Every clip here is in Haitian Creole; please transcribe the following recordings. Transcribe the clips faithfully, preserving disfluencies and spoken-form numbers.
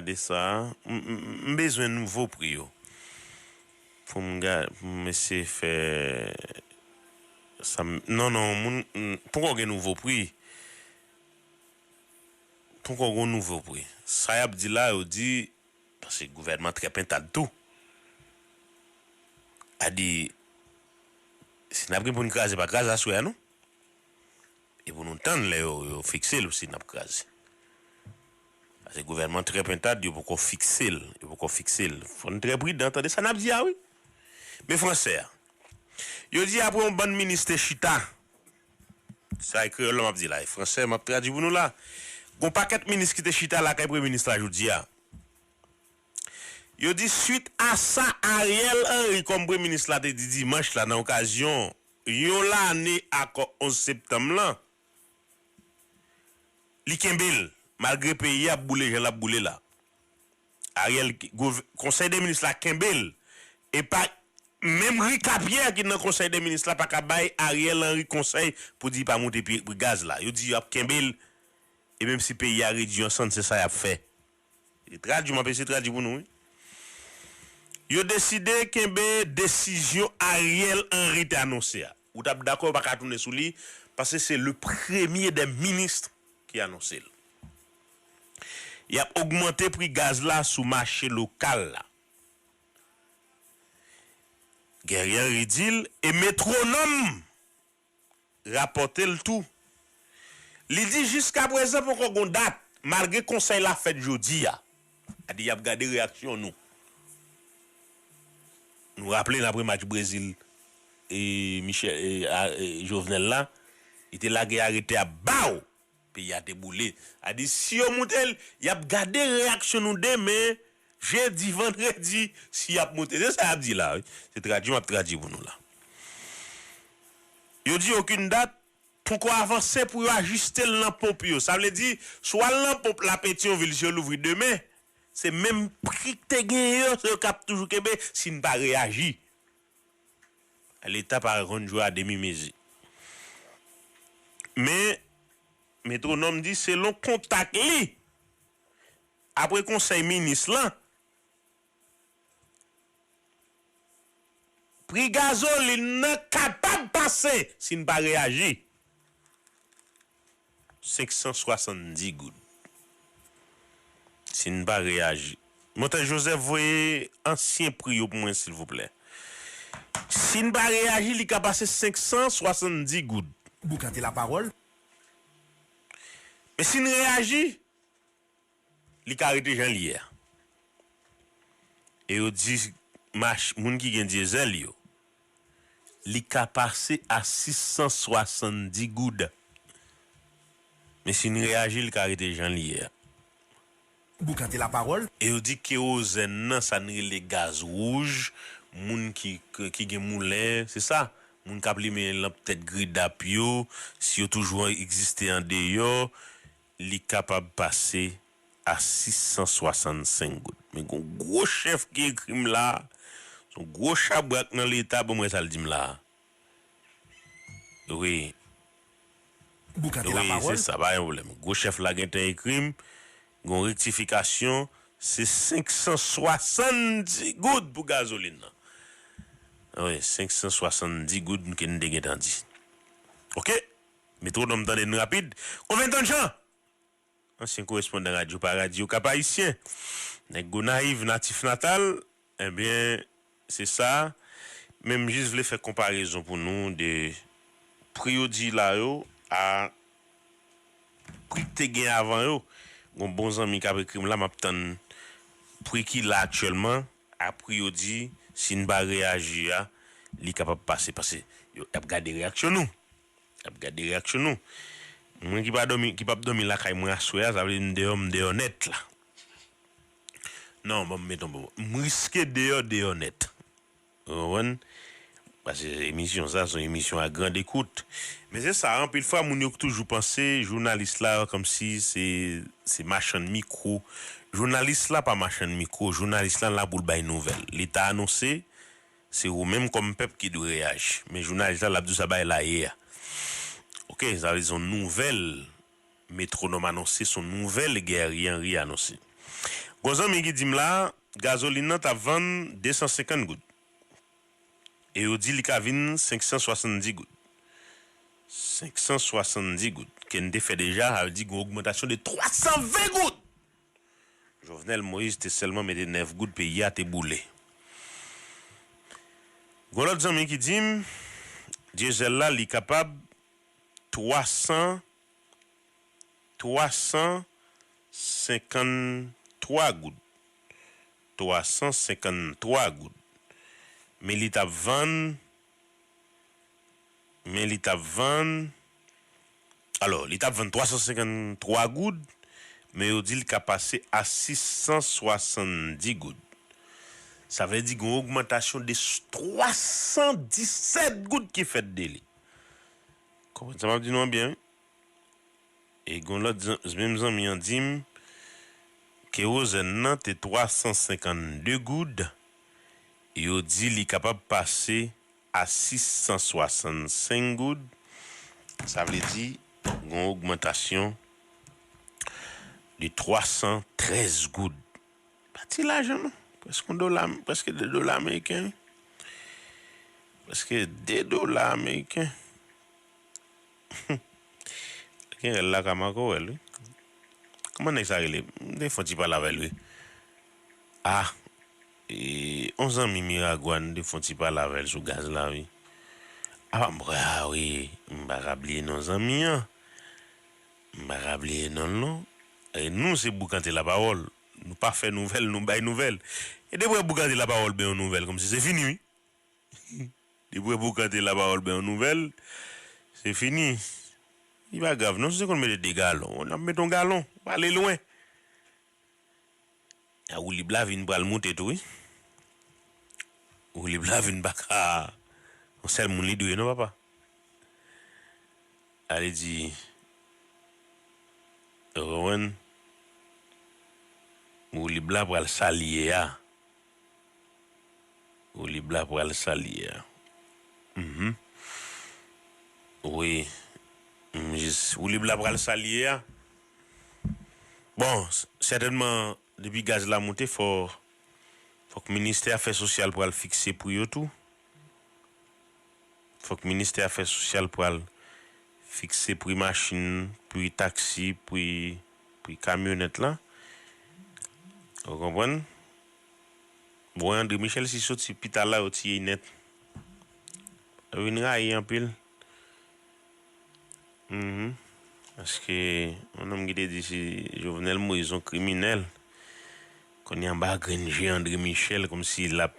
de sa. M, m, m bezwen nouvo pri yo. Pou m ga-, pou m eseye fè sa m, non, non, moun, m, poko gen nouvo pri. Poko gen nouvo pri. Sa y ap di la, yo di, paske gouvènman trè pentad tou. A di, si n ap gen pou n kraze, pa kraze aswè a, non. E pou nou tann lè yo, yo fikse l si n ap kraze. Paske gouvènman trè pentad, yo poko fikse l, yo poko fikse l. Fò n trè pridan, tande sa n ap di a, wi. Men fransè a. Yo di apre yon bann minis te chita, sa e kreyòl la m ap di la, e fransè m ap tradui pou nou la. Gon pakèt minis ki te chita lakay premye minis la jodi a. Yo di swit a sa Ariel Henry kòm premye minis la te di dimanch la nan okazyon yon lane akò onz septanm lan, li kenbe l, malgre peyi a ap boule jan l ap boule la. Ariel, gouv-, konsèy de minis la kenbe l. E pa menm Rika Pierre ki nan konsèy de minis la pa ka bay Ariel Henry konsèy pou di pa moute pri, pri gaz la. Yo di y ap kenbe l. E menm si peyi a redi an sann, se sa y ap fè. E tradui, m ap eseye tradui pou nou, wi. Yo deside kenbe desizyon Ariel Henry te anonse a. Ou t ap dakò, yo pa ka tounen sou li, paske se le premye dè minis ki anonse l. Y ap ogmante pri gaz la sou mache lokal la. Guerrier Henry di l, e Metwonòm rapòte l tou. Li di jiskaprezan poko gon dat, malgre konsèy la fèt jodi a. A di y ap gade reyaksyon nou. Nou raple n apre match Brezil e Michel, e, a, e Jovenel la, li te lage arete a baw. Peyi a te boule. A di, si yo moute l, y ap gade reyaksyon nou demen, jedi, vandredi, si y ap moute. Se sa y ap di la, wi. Se tradui m ap tradui pou nou la. Yo di okenn dat poko avanse pou yo ajiste l nan ponp yo. Sa vle di, si w al nan ponp la Petyonvil, si yo louvri demen, se menm pri k te genyen yo, se yo k ap toujou kenbe, si n pa reyaji. Leta pa konn jwe a demi mezi. Men, Metwonòm di, selon kontak li, apre konsèy minis lan, pri gazolin nan kapab pase si n pa reyaji. Senk san swasanndis goud. Si n pa reyaji. Montaj Joseph, voye ansyen pri yo pou mwen, silvouplè. Si n pa reyaji, li ka pase senk san swasanndis goud. Boukante lapawòl. Men si n reyaji, li ka rete jan l ye a. E yo di mach-, moun ki gen dyezèl yo, li ka pase a sis san swasanndis goud. Men si n reyaji, li ka rete jan l ye a. Boukante lapawòl. E yo di kewozèn nan, sa n rele gaz wouj, moun ki, ki, ki gen moulen, se sa, moun k ap limen lanp tèt gridap yo, si yo toujou egziste andeyò, li kapab pase a sis san swasannsenk goud. Men gon gwo chèf ki ekri m la, se yon gwo chabrak nan leta, ban m wè sa l di m la. Wi. Boukante lapawòl. Wi, se sa, pa gen pwoblèm. Gwo chèf la gentan ekri m, gon rektifikasyon, se senk san swasanndis goud pou gazolin nan. Wi, senk san swasanndis goud ke n te gentan di. Oke? Metwonòm tande n rapid. Konventan Jan! Ansyen korespondan radyo pa radyo Kap Ayisyen. Nèg Gonayiv natif natal, ebyen, se sa. Men m jis vle fè konparezon pou nou de pri yo di la yo a pri k te gen avan yo. Gon bon zanmi k ap ekri m la, m ap tann pri ki la aktyèlman, a pri yo di, si n pa reyaji a, li kapab pase. Paske yo, y ap gade reyaksyon nou. Ap gade reyaksyon nou. Mwen ki pa dòmi, ki p ap dòmi lakay mwen aswè a, sa vle di m deyò, m deyò nèt la. Non, ban m met yon bon. M riske deyò, deyò nèt. Ou konprann? Paske emisyon sa, se yon emisyon a grande écoute. Men se sa, anpil fwa, moun yo toujou panse, jounalis la, kòmsi se, se machann mikwo. Jounalis la pa machann mikwo. Jounalis la la pou l bay nouvèl. Leta anonse, se ou menm kòm pèp ki dwe reyaji. Men jounalis la, l ap di w sa bay la ye a. Oke, sa vle di se yon nouvèl Metwonòm anonse, se yon nouvèl Guerrier Henry anonse. Gon zanmi ki di m la, gazolin nan t ap vann de san senkant goud. E yo di li ka vin senk san swasanndis goud. Senk san swasanndis goud. Ke n te fè deja, sa vle di gon ogmantasyon de twa san ven goud. Jovenel Moïse te sèlman mete nèf goud, peyi a te boule. Gon lòt zanmi ki di m, dyezèl la, li kapab twa san, twa san senkanntwa goud. Twa san senkanntwa goud. Men li t ap vann, men li t ap vann, alò, li t ap vann twa san senkanntwa goud, men yo di l ka pase a sis san swasanndis goud. Sa vle di gon ogmantasyon de twa san disèt goud ki fèt de li. Konprann sa m ap di nou an byen, wi. E gon lòt zan-, menm zanmi an di m, kerozèn nan te twa san senkanndis goud, yo di li kapab pase a sis san swasannsenk goud. Sa vle di, gon ogmantasyon de twa san trèz goud. Pa ti lajan non. Prèske yon dola, prèske de dola ameriken, wi. Prèske de dola ameriken. Gen rèl la ka make w wè l, wi. Kòman nèg sa rele? M te fè yon ti pale avè l, wi. Ah, e, yon zanmi Miragwàn, m te fè yon ti pale avè l sou gaz la, wi. Apa m, ah, wi, m pa ka bliye non zanmi an. M pa ka bliye non l, non. E nou, se boukante lapawòl. Nou pa fè nouvèl, nou bay nouvèl. E depi w boukante lapawòl, ben yon nouvèl, kòmsi se fini, wi. Depi w boukante lapawòl, ben yon nouvèl, se fini. Li pa grav, non, si se konn mete de galon, n ap mete yon galon, pa ale lwen. A, woulib la vin pral moute tou, wi. Woulib la vin pa ka, yon sèl moun li dwe, non, papa. Ale di, ou konprann? Woulib la pral sa l ye a. Woulib la pral sa l ye a. Mhm. Wi. M jis, woulib la pral sa l ye a. Bon, s-, sètènman, depi gaz la moute, fò, fòk ministè afè sosyal pral fikse pri yo tou. Fòk ministè afè sosyal pral fikse pri machin, pri taksi, pri, pri kamyonèt la. Ou konprann? Bon, André Michel, si soti pi ta la, yo tiye l nèt. Yo vin rayi anpil. Mhm. Paske yon nonm ki te di si Jovenel Moïse yon kriminèl, kounye a anba grenn je André Michel, kòmsi l ap,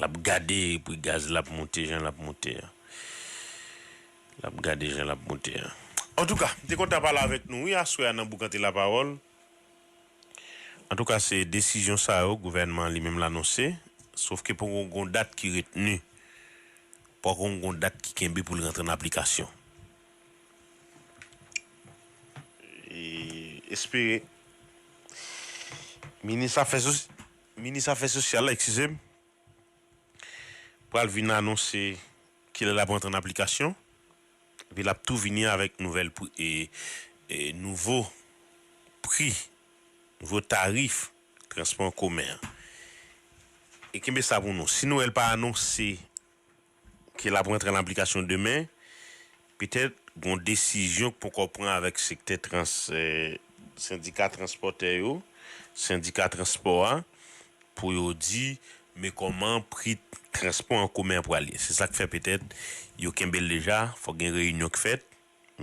l ap gade pri gaz la ap moute jan l ap moute a. L ap gade jan l ap moute a. Antouka, m te kontan pale avèk nou, wi, aswè a nan Boukante Lapawòl. Antouka, se desizyon sa yo gouvènman an li menm l anonse, sofke poko gon dat ki retni, poko gon dat ki kenbe pou l rantre an aplikasyon. E espere minis afè sos-, minis afè sosyal la, eskize m, pral vin anonse kilè l ap rantre an aplikasyon. Epi l ap tou vini avèk nouvèl pri, e, e, nouvo pri, nouvo tarif transpò an komen an. E kenbe sa pou nou. Si Nouvèl pa anonse ke l ap rantre an aplikasyon demen, petèt gon desizyon k poko pran avèk sektè trans-, e, sendika transpòtè yo, sendika transpò a, pou yo di, men kòman pri transpò an komen an pral ye. Se sa k fè petèt yo kenbe l deja, fòk gen reyinyon k fèt,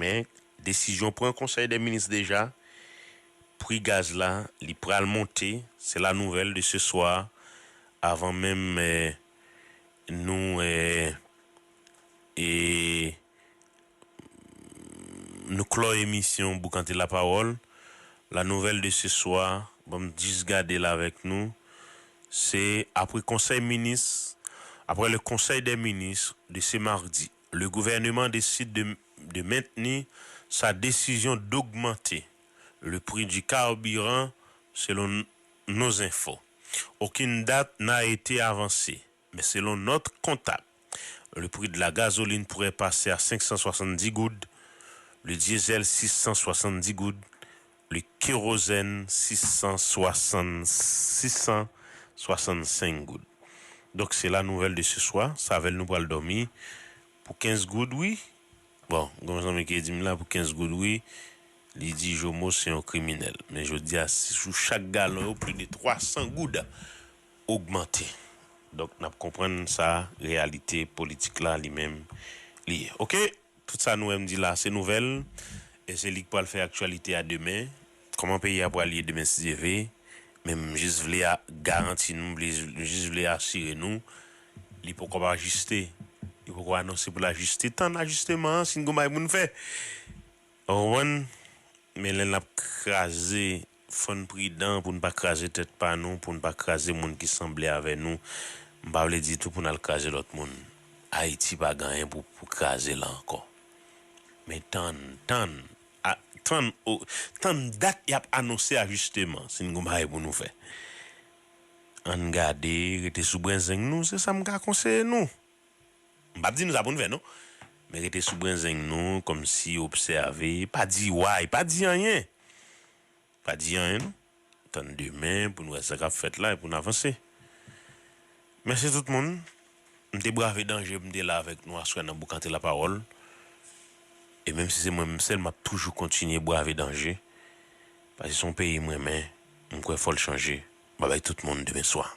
men desizyon pran Konsèy dè Minis deja, pri gaz la, li pral monte, c'est la nouvelle de ce soir, avan menm, eh, nou, eh, e nou klò emisyon Boukante Lapawòl. La nouvelle de ce soir, ban m jis gade l avèk nou. Se apre Konsèy Minis, après le Conseil des ministres de ce mardi, le gouvernement décide de, de maintenir sa décision d'augmenter le prix du carburant, selon nos infos. Aucune date n'a été avancée. Mais selon notre comptable, le prix de la gasoline pourrait passer à cinq cent soixante-dix goud, le diesel six cent soixante-dix goud, Le kérosène, six cent soixante, six cent soixante-cinq goud. Donk, se la nouvèl de ce soir. Sa avè l nou pral dòmi pou kenz goud, wi. Bon, gen yon zanmi ki di m la pou kenz goud, wi. Li di Jomo se yon kriminèl. Men jodi a, si sou chak galon yo, plis de twa san goud ogmante. Donk, n ap konprann sa, reyalite politik la, li menm, li ye. Oke? Tout sa nou wè m di la, se nouvèl. E se li k pral fè aktyalite a demen. Kòman peyi a pral ye demen, si Dye vle. Men m jis vle a, garanti nou, m vle, m jis vle asire nou, li poko ap ajiste. Li poko anonse pou l ajiste. Tann ajisteman an, si n gon bagay pou n fè. Ou konprann? Men lè n ap kraze, fò n pridan pou n pa kraze tèt pa nou, pou n pa kraze moun ki sanble avè nou. M pa vle di tou pou n al kraze lòt moun. Ayiti pa gen anyen pou, pou kraze la ankò. Men tann, tann, a, tann, o, tann dat y ap anonse ajisteman, si n gon bagay pou nou fè. Ann gade, rete sou brenzeng nou, se sa m ka konseye nou. M p ap di nou sa pou n fè, non. Men rete sou brenzeng nou, kòmsi obsève, pa di way, pa di anyen. Pa di anyen, non. Tann demen pou n wè sa k ap fèt la e pou n avanse. Mèsi tout moun. M te brave danje, m te la avèk nou aswè nan Boukante Lapawòl. E menm si se mwen menm sèl, m ap toujou kontinye brave danje. Paske se yon peyi m renmen, m kwè fò l chanje. Babay tout moun, demen swa.